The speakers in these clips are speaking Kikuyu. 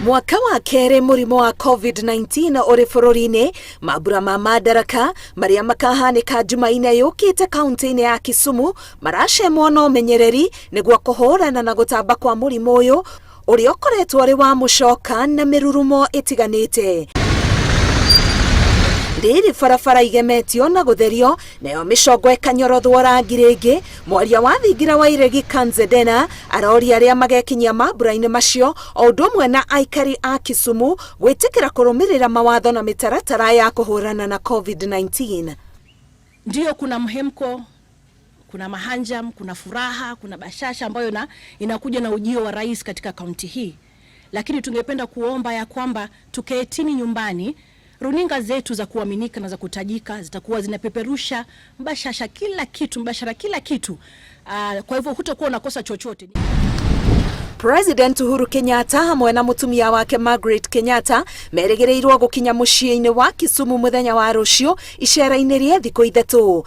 Mwaka wa kerĩ mũrimũ wa COVID-19 ũrĩ bũrũri-inĩ, mambura ma Madaraka marĩa makahanĩka Jumaine yũkĩte kaunti-inĩ ya Kisumu maracemwo na ũmenyereri nĩguo kũhũrana na gũtamba kwa mũrimũ ũyũ ũrĩa ũkoretwo ũrĩ wa mũcoka na mĩrurumo ĩtiganĩte. Rĩrĩ barabara igemetio na gũtherio nayo mĩcongo ĩkanyorothwo rangi rĩngĩ, mwaria wa thingira wa Iregi Kanzedena aroria arĩa magekinyia mambura-inĩ macio o ũndũ ũmwe na aikari a Kisumu gwĩtĩkĩra kũrũmĩrĩra mawatho na mĩtaratara ya kũhũrana na COVID-19. Ndiyo, kuna mhemko, kuna mahanjam, kuna furaha, kuna bashasha ambayo na inakuja na ujio wa rais katika kaunti hii, lakini tungependa kuomba ya kwamba tuketini nyumbani, runinga zetu za kuaminika na za kutajika zitakuwa zinapeperusha mbashasha kila kitu, mbashara kila kitu. Kwa hivyo hutakuwa unakosa chochote. President Uhuru Kenyatta hamwe na mutumia wake Margaret Kenyatta merĩgĩrĩirwo gũkinya mũciĩ-inĩ wa Kisumu mũthenya wa rũciũ icera-inĩ rĩa thikũ 3.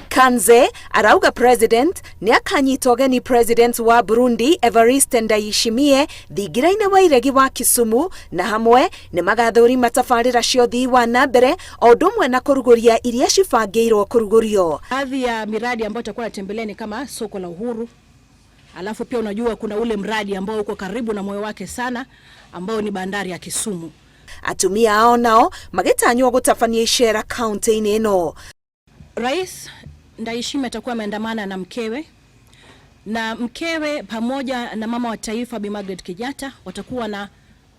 Kanze arauga president nĩ akanyita ũgeni president wa Burundi Evariste Ndayishimiye thingira-inĩ wa iregi wa Kisumu na hamwe nĩ magathũrima tabarĩra cia ũthii wa na mbere o ũndũ ũmwe na kũrugũria iria cibangĩirwo kũrugũrio. Baadhi ya miradi ambayo tutakuwa natembelea ni kama soko la Uhuru. Alafu pia unajua kuna ule mradi ambao uko karibu na moyo wake sana ambao ni bandari ya Kisumu. Atumia ao nao magĩtanywo gũtabania icera kaunti-inĩ ĩno. Rais Ndayishimiye atakuwa ameandamana na mkewe na mkewe pamoja na mama wa taifa Bi Margaret Kenyatta watakuwa na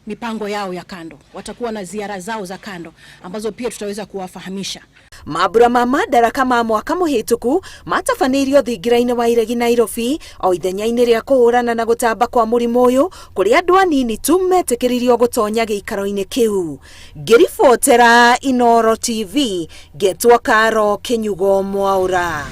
mipango yao ya kando, watakuwa na ziara zao za kando ambazo pia tutaweza kuwafahamisha. Mambura ma Madaraka ma mwaka mũhĩtũku matabanĩirio thingira-inĩ wa Iregi Nairobi o ithenya-inĩ rĩa kũhũrana na gũtamba kwa mũrimũ ũyũ kũrĩa andũ anini tu metĩkĩririo gũtonya gĩikaro-inĩ kĩu. Ngĩribotera Inooro TV, ngetwo Karo Kĩnyugo Mwaũra.